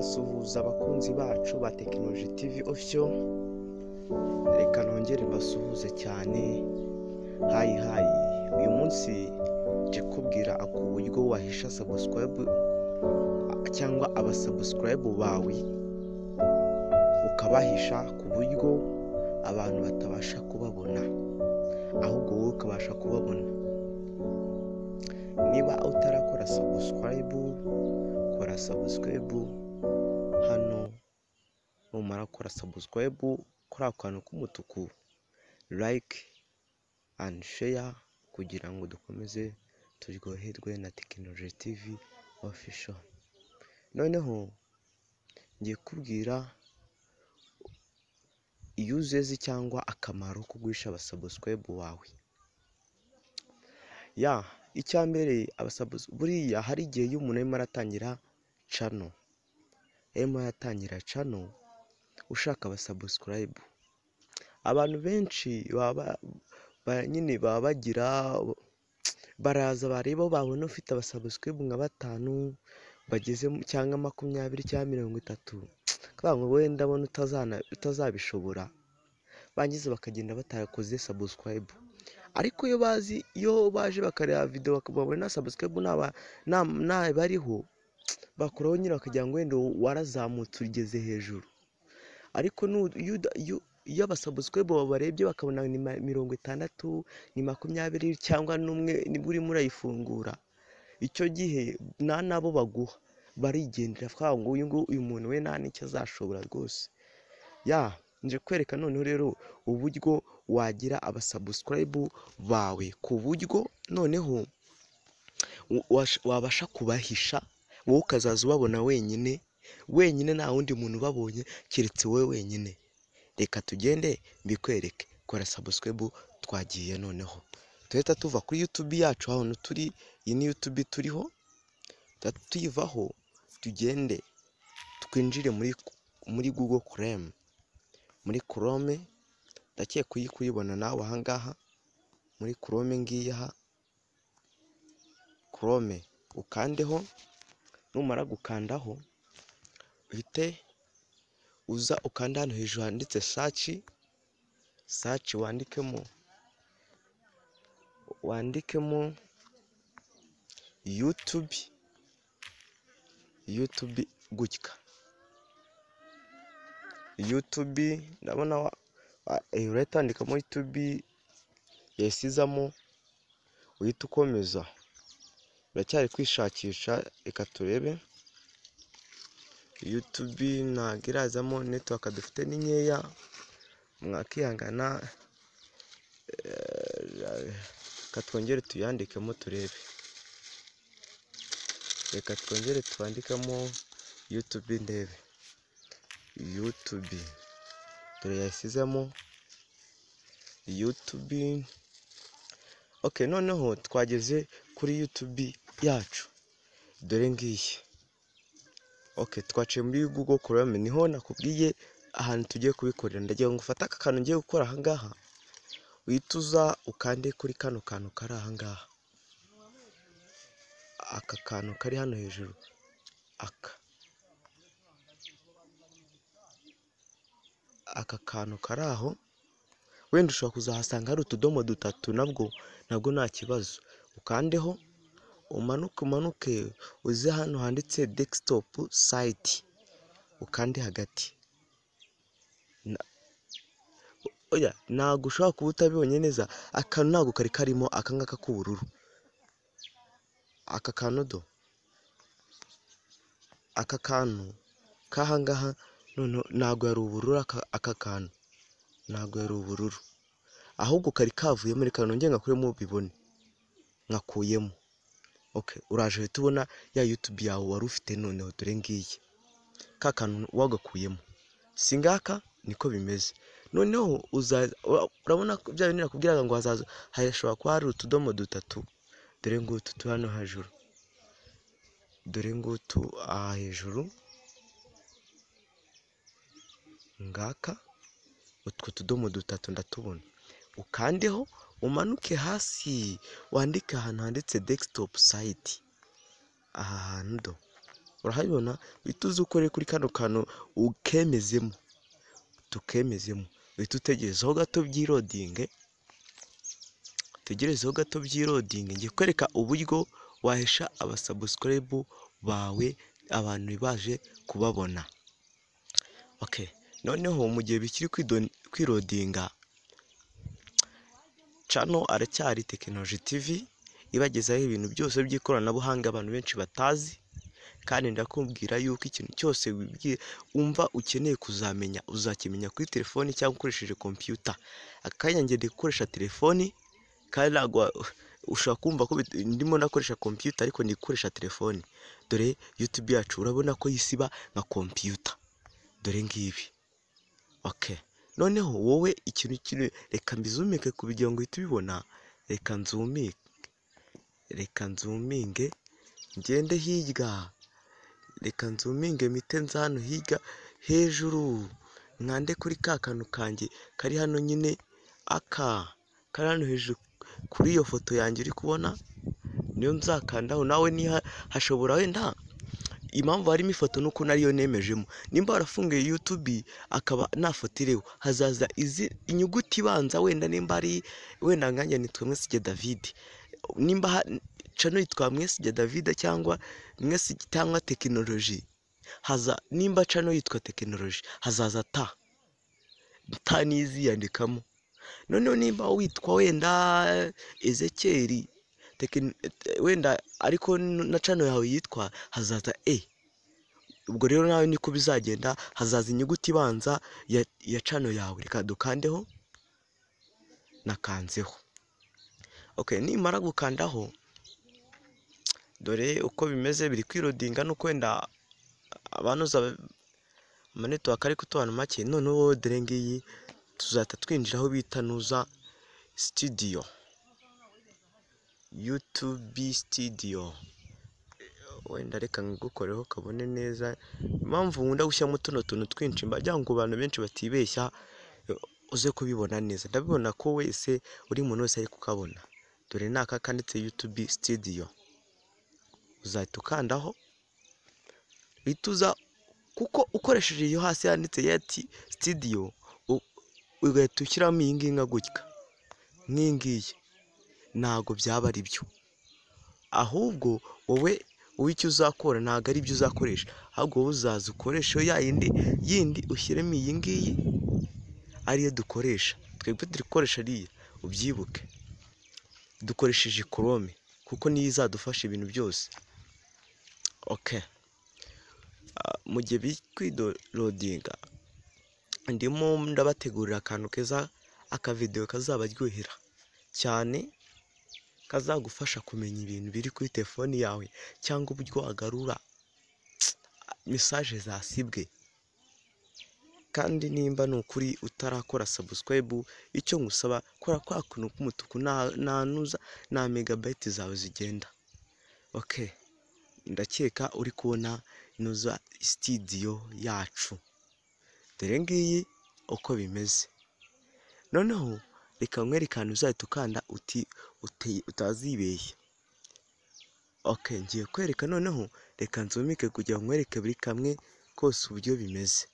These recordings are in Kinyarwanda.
Kubasuhuza abakunzi bacu ba Tekinoloji TV Official, reka nongere mbasuhuze cyane. Hi hi, uyu munsi nje kubwira ku buryo wahisha subscribe cyangwa abasubscribe bawe ukabahisha ku buryo abantu batabasha kubabona, ahubwo wowe ukabasha kubabona. Niba utarakora subscribe, kora subscribe hano. Numara gukora subscribe kuri ako kantu k'umutuku, like and share, kugira ngo dukomeze turyoherwe na Tekinoloji TV Official. Noneho ngiye kubwira uses cyangwa akamaro ko guhisha abasubscribe wawe. Ya icya mbere, buriya hari igihe iyo umuntu arimo aratangira channel, arimo aratangira channel ushaka abasubscribe, abantu benshi baba nyine baba bagira baraza bareba babona ufite abasubscribe nka 5 bageze cyangwa 20 cyangwa 30, kugira ngo wowe ndabona utazabishobora, bangize bakagenda batakoze subscribe. Ariko iyo bazi, iyo baje bakareba video bakabona subscribe ntabariho, bakuraho nyine bakagira ngo wenda warazamutse ugeze hejuru. Ariko iyo abasubscribe babarebye bakabona ni 60, ni 20 cyangwa n'umwe nibwo urimo urayifungura, icyo gihe nta nabo baguha, barigendera bakavuga ngo uyu nguyu, uyu muntu we nta n'icyo azashobora rwose. Ya nje kwereka noneho rero uburyo wagira abasubscribe bawe ku buryo noneho wabasha kubahisha, wowe ukazaza ubabona wenyine wenyine, nta wundi muntu ubabonye keretse wowe wenyine. Reka tugende mbikwereke. Kora subscribe, twagiye. Noneho tuhita tuva kuri YouTube yacu ahantu turi, iyi ni YouTube turiho, tuyivaho tugende twinjire muri Google Chrome. Muri Chrome ndakeka kuyibona nawe ahangaha, muri Chrome ngiyi aha, Chrome ukandeho. Numara gukandaho uhite uza ukanda hano hejuru handitse search, search wandikemo YouTube, YouTube gutya, YouTube ndabona urahita wandikamo YouTube yasizamo, uhita ukomeza. Biracyari kwishakisha, reka turebe. YouTube ntabwo irazamo, network dufite ni nkeya, mwakihangana. Reka twongere tuyandikemo turebe, reka twongere twandikemo YouTube ndebe. YouTube dore yasizemo YouTube. Okay, noneho twageze kuri YouTube yacu, dore ngiyi. Okay, twaciye muri Google Chrome, niho nakubwiye ahantu tugiye kubikorera. Ndagira ngo ufate aka kantu ngiye gukora aha ngaha, uhite uza ukande kuri kano kantu kari aha ngaha, aka kantu kari hano hejuru, aka kantu kari aho. Wenda ushobora kuzahasanga hari utudomo dutatu, nabwo nta kibazo. Ukandeho umanuke umanuke uze hano handitse desktop site, ukande hagati. Oya, ntabwo ushobora kuba utabibonye neza, akantu ntabwo kari karimo aka ngaka k'ubururu, aka kantu do, aka kantu k'aha ngaha noneho ntabwo yari ubururu, aka kantu ntabwo yari ubururu, ahubwo kari kavuyemo. Reka nongere ngakuremo ubibone, nkakuyemo. Okay, uraje uhita ubona ya YouTube yawe wari ufite. Noneho dore ngiyi, ka kantu wagakuyemo, si ngaka, niko bimeze. Noneho urabona bya bintu nakubwiraga ngo hazaza hashobora kuba hari utudomo dutatu, dore ngutu turi hano hejuru, dore ngutu aha hejuru ngaka, utwo tudomo dutatu ndatubona. Ukandeho umanuke hasi wandike ahantu handitse desktop site, aha hantu do. Urahabibona, uhita uza ukore kuri kano kantu ukemezemo, tukemezemo, uhita utegerezaho gato byiloadinge, utegerezeho gato byiloadinge. Ngiye kwereka uburyo wahesha abasubscribe bawe abantu baje kubabona. Okay, noneho mu gihe bikiri kwiloadinga, channel aracyari Tekinoloji TV ibagezaho ibintu byose by'ikoranabuhanga abantu benshi batazi, kandi ndakubwira yuko ikintu cyose wumva ukeneye kuzamenya uzakimenya kuri telefoni cyangwa ukoresheje computer. Aka kanya njye ndi gukoresha telefoni, kandi ntabwo ushobora kumva ko ndimo nakoresha computer, ariko ndi gukoresha telefoni. Dore YouTube yacu urabona ko yisiba nka computer, dore ngibi. Okay, noneho wowe ikintu kiri, reka mbizumike kugira ngo uhite ubibona. Reka nzumike, reka nzoominge ngende hirya, reka nzoominge mpite nza hano hirya hejuru, nkande kuri ka kantu kanjye kari hano nyine, aka kari hano hejuru kuri iyo foto yanjye uri kubona, niyo nzakandaho. Nawe niha hashobora wenda impamvu harimo ifoto nuko nariyo nemejemo. Nimba warafunguye YouTube akaba nta foto iriho, hazaza izi inyuguti ibanza, wenda nimba ari wenda nkanjye nitwa Mwesigye David, nimba channel yitwa Mwesigye David cyangwa Mwesigye cyangwa Tekinoloji, haza nimba channel yitwa Tekinoloji hazaza ta ta niziyandikamo. Noneho nimba witwa wenda Ezekiel wenda ariko na channel yawe yitwa, hazaza e. Ubwo rero nawe niko bizagenda, hazaza inyuguti ibanza ya channel yawe. Reka dukandeho, nakanzeho. Okay, nimara gukandaho dore uko bimeze, biri kwiloadinga nuko wenda abanuza amanetwork ari kutubana make. Noneho wowe dore ngiyi tuzahita twinjira aho bita nuza studio, YouTube studio. Wenda reka ngukoreho kabone neza. Impamvu nkunda gushyiramo tuno tuntu twinshi, mba ngo abantu benshi batibeshya, uze kubibona neza. Ndabibona ko wese uri muntu wese ari kukabona. Dore ni aka kanditse YouTube studio, uzahita ukandaho uhita uza, kuko ukoresheje iyo hasi yanditse yati studio ugahita ushyiramo iyi ngiyi nka gutya nk'iyi ngiyi, ntabwo byaba ari byo. Ahubwo wowe icyo uzakora ntabwo ari byo uzakoresha, ahubwo wowe uzaza ukoresha ya yindi yindi, ushyiremo iyi ngiyi ariyo dukoresha twebwe, turi gukoresha ariya. Ubyibuke, dukoresheje Chrome kuko niyo izadufasha ibintu byose. Okay, mu gihe biri kwiloadinga ndimo ndabategurira akantu keza, akavidewo kazabaryohera cyane, kazagufasha kumenya ibintu biri kuri telefoni yawe cyangwa uburyo wagarura message zasibwe. Kandi nimba ni ukuri utarakora subscribe, icyo ngusaba, kora kwa kuntu k'umutuku, nta nta megabyte zawe zigenda. Okay, ndakeka uri kubona inoza studio yacu, dore ngiyi uko bimeze. Noneho reka nkwereke ahantu uzahita ukanda uti utazibeshya. Okay, ngiye kwereka. Noneho reka nzoomike kugira ngo nkwereke buri kamwe kose uburyo bimeze.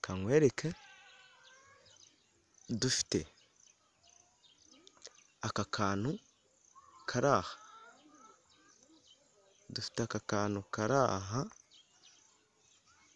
Kankwereke, dufite aka kantu kari aha, dufite aka kantu kari aha,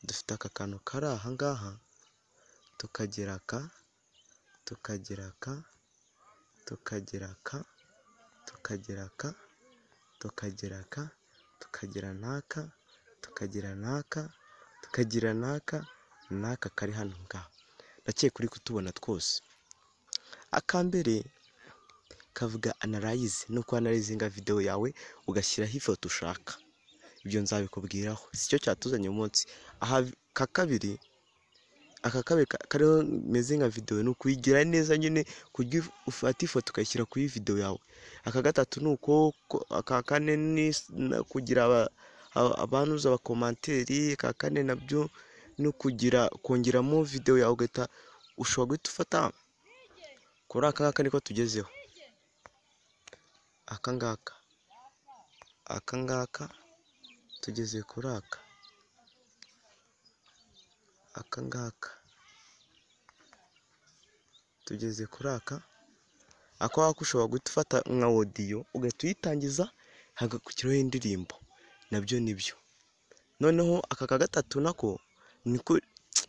dufite aka kantu kari aha ngaha, tukagira aka, tukagira aka, tukagira aka, tukagira aka, tukagira aka, tukagira n'aka, tukagira n'aka, tukagira n'aka, n'aka kari hano ngaha. Ndakeka uri kutubona twose. Akambere kavuga analyze, ni uko analyzinga video yawe ugashyiraho ifoto ushaka. Ibyo nzabikubwiraho, sicyo cyatuzanye uyu munsi. Aha ka kabiri, aka kabiri kariho meze nka video, ni ukuyigira neza nyine, kuburyo ufata ifoto ukayishyira kuri video yawe. Aka gatatu ni uko, aka kane ni kugira abantuza abacommentaire. Aka kane nabyo ni ukugira kongeramo video yawe, ugahita ushobora guhita ufata kuri aka ngaka, niko tugezeho. Aka ngaka, aka ngaka, tugeze kuri aka, aka ngaka, tugeze kuri aka. Ako ngako ushobora guhita ufata nka audio ugahita uyitangiza hagakurikiraho indirimbo, nabyo nibyo. Noneho aka ka gatatu nako niko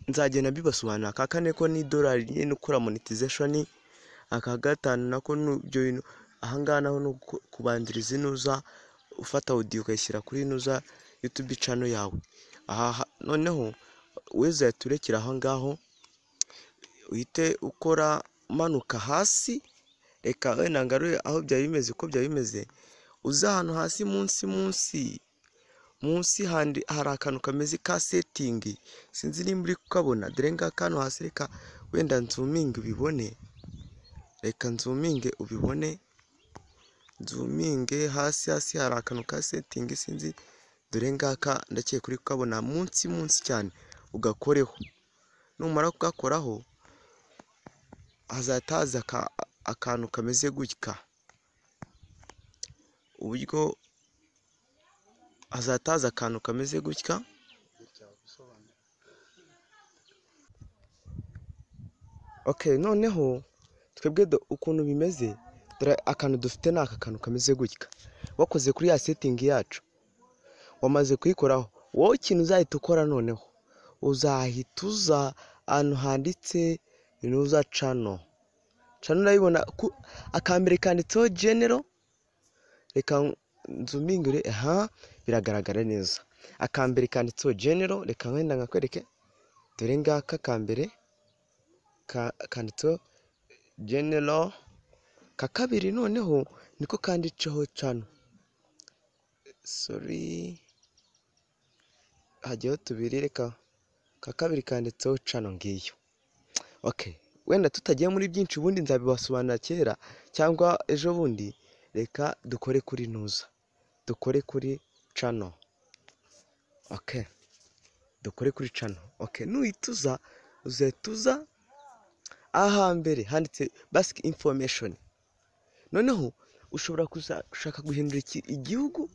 nzagenda mbibasobanurira. Aka kane ko ni idolari nyine ukora monetization. Aka gatanu nako ibyo bintu. Aha ngaha naho ni kubanziriza inuza, ufata audio ukayishyira kuri inuza YouTube channel yawe. Aha noneho wowe uzahita urekera aho ngaho, uhite ukora umanuka hasi. Reka wenda ngarure aho byari bimeze, uko byari bimeze. Uza ahantu hasi munsi munsi munsi handi hari akantu kameze ka setting, sinzi nimba uri kukabona. Dore ngaka hano hasi, reka wenda nzoominge ubibone, reka nzoominge ubibone, nzoominge hasi hasi hari akantu ka setting, sinzi, dore ngaka, ndakeka uri kukabona munsi munsi cyane, ugakoreho. Numara kugakoraho hazahita haza akantu kameze gutya, uburyo hazahita haza akantu kameze gutya. Okay, noneho twebwe ukuntu bimeze, dore akantu dufite ni aka kantu kameze gutya. Wakoze kuri ya setting yacu, wamaze kuyikoraho, wowe ikintu uzahita ukora noneho, uzahita uza ahantu handitse inuza channel. Channel urayibona, akambere kanditseho general, reka nzumingire, aha biragaragara neza. Akambere kanditseho general, reka wenda nkakwereke, dore ngaka akambere kanditseho general. Ka kabiri noneho niko kanditseho channel, sorry hajyaho tubiri, reka ka kabiri kanditseho channel ngiyo. Okay, wenda tutagiye muri byinshi, ubundi nzabibasobanurira kera cyangwa ejo bundi. Reka dukore kuri nuza, dukore kuri channel. Okay, dukore kuri channel. Okay, nuhita uzahita ahambere handitse basic information. Noneho ushobora gushaka guhindura igihugu,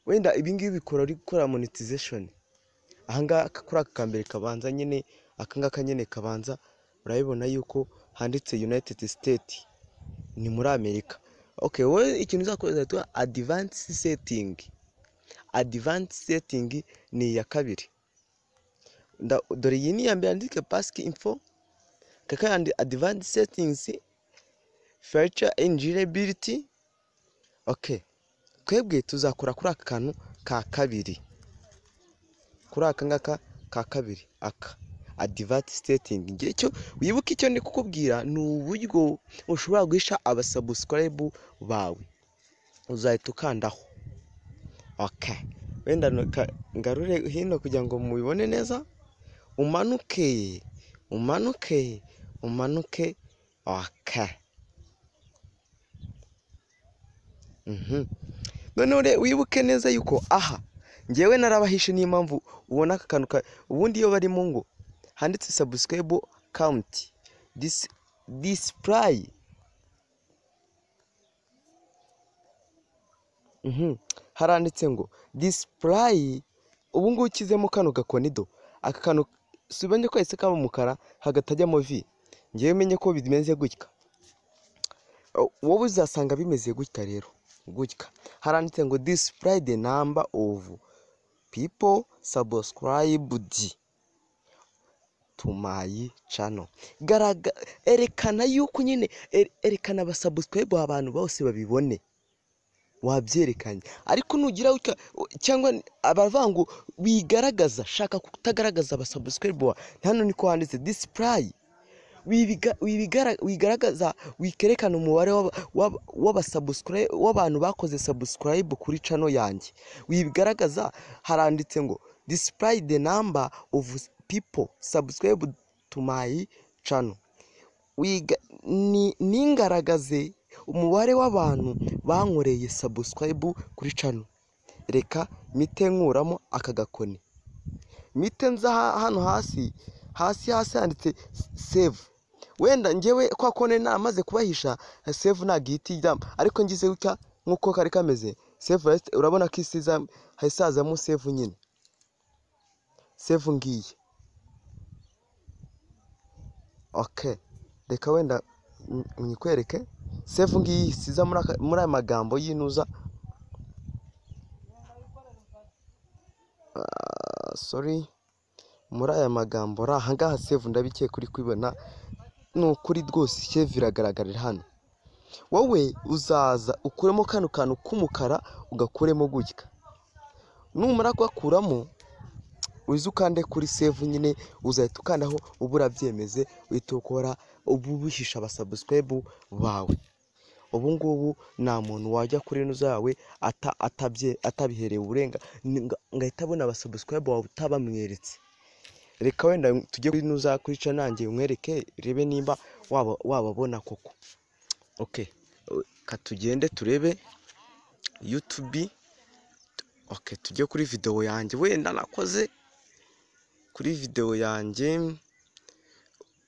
wenda ibi ngibi bikora uri gukora monetization. Aha ngaha kuri aka kambere kabanza nyine, aka ngaka nyine kabanza, urabibona yuko handitse United States, ni muri Amerika. Okay, wowe ikintu uzakora uzahita advanced setting. Advanced setting ni iya kabiri. Dore iyi ni iya mbere yanditse basic info, kakandi advanced settings, feature eligibility. Okay, twebwe tuzakora kuri aka kantu ka kabiri, kuri aka ngaka ka kabiri, aka advanced setting. Ngiye cyo wibuke icyo ndi kukubwira ni uburyo ushobora guhisha abasubscribe bawe, uzahita ukandaho. Okay, wenda ngarure hino kugira ngo mubibone neza, umanuke umanuke umanuke. Okay, noneho wibuke neza yuko aha ngewe narabahishe, niyo mpamvu ubona aka kantu. Ubundi iyo barimo ngo handitse subscribe count display, haranditse ngo display. Ubu ngubu ukizemo kano gakonido, aka kantu subanye ko ese kaba umukara hagatajyamo v, ngewe menye ko bimeze gutya, wowe uzasanga bimeze gutya. Rero gutya haranditse ngo display the number of people subscribed to my channel. Erekana yuko nyine, erekana abasubscribe abantu bose babibone, wabyerekanye. Ariko nugira cyangwa abavuga ngo wigaragaza, shaka kutagaragaza abasubscribe, hano niko handitse display, wigaragaza, wikerekana umubare w'abasubscribe w'abantu bakoze subscribe kuri channel yanjye, wigaragaza. Haranditse ngo display the number of people subscribe to my channel, ningaragaze umubare w'abantu bankoreye subscribe kuri channel. Reka mite nkuramo aka gakoni, mite nza hano hasi hasi hasi handitse save. Wenda njyewe kwa kone namaze kubahisha save ntabwo ihita ijyamo, ariko ngize gutya nk'uko kari kameze save, urabona ko isiza hasazamo save nyine, save ngiye. Okay, reka wenda nyikwereke save ngiyi isiza muri aya magambo y'inuza. Sorry, muri aya magambo ari aha ngaha save ndabikeye kuri kwibona, ni ukuri rwose save iragaragarira hano. Wowe uzaza ukuremo kano kantu k'umukara ugakuremo gutya, numara kugakuramo uze ukande kuri save nyine, uzahita ukandaho uba urabyemeze, uhita ukora uba ubihisha abasubscribe bawe. Ubu ngubu nta muntu wajya kuri ino zawe atabiherewe uburenganzira ngo ahite abona abasubscribe bawe utabamweretse. Reka wenda tujye kuri ino za kuri channel yanjye umwereke, rebe nimba wababona koko. Okay, ka tugende turebe YouTube. Okay, tujye kuri video yanjye wenda nakoze kuri video yanjye,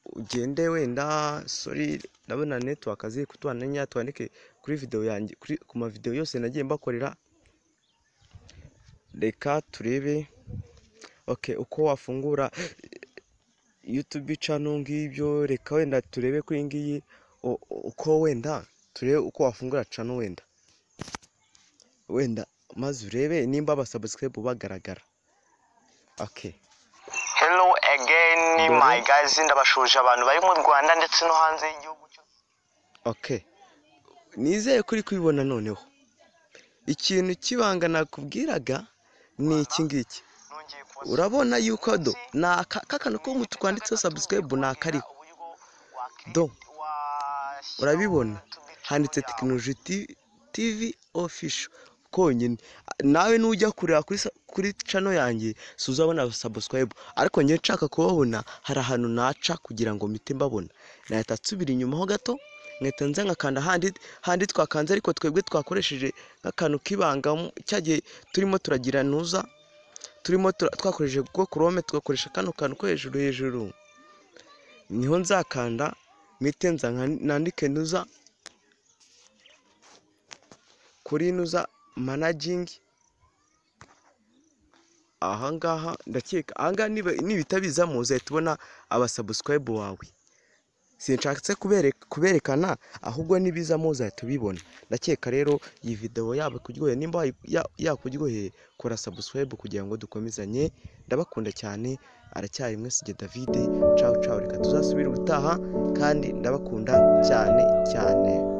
ugende wenda, sorry ndabona network ziri kutubana nkeya, twandike kuri video yanjye, kuri ku ma video yose nagiye mbakorera. Reka turebe okay uko wafungura YouTube channel ngibyo. Reka wenda turebe kuri ngiyi uko wenda turebe uko wafungura channel wenda maze urebe nimba abasubscribe bagaragara. Okay, hello again my guys, ndabashuje abantu bari mu Rwanda ndetse no hanze y'igihugu. Okay, nizeye kuri kubibona. Noneho ikintu kibanga nakubwiraga ni iki ngiki, urabona yuko do na kakano ko umutuku wanditseho subscribe na kariho do, urabibona handitse Technology TV Official konyine. Nawe nujya kureba kuri channel yanjye suzabona subscribe, ariko ngiye nshaka kubabona hari ahantu naca kugira ngo mpite mbabona. Nahita nsubira inyuma ho gato nkahita nza nkakanda handi twakanze, ariko twebwe twakoresheje nk'akantu k'ibanga cyagiye turimo turagira ntuza, turimo twakoresheje Google Chrome, tugakoresha kano kantu ko hejuru hejuru, niho nzakanda mpite nza nandike ntuza kuri ntuza managing. Ahangaha ndakeka ahangaha nibitabizamo uzahita ubona abasubscribe wawe. Sinshatse kuberekana, ahubwo nibizamo uzahita ubibona. Ndakeka rero iyi video yaba kuryoheye, nimba yakuryoheye kora subscribe kugira ngo dukomezanye. Ndabakunda cyane, aracyari Mwesigye David. Ciao ciao, reka tuzasubire ubutaha kandi ndabakunda cyane cyane.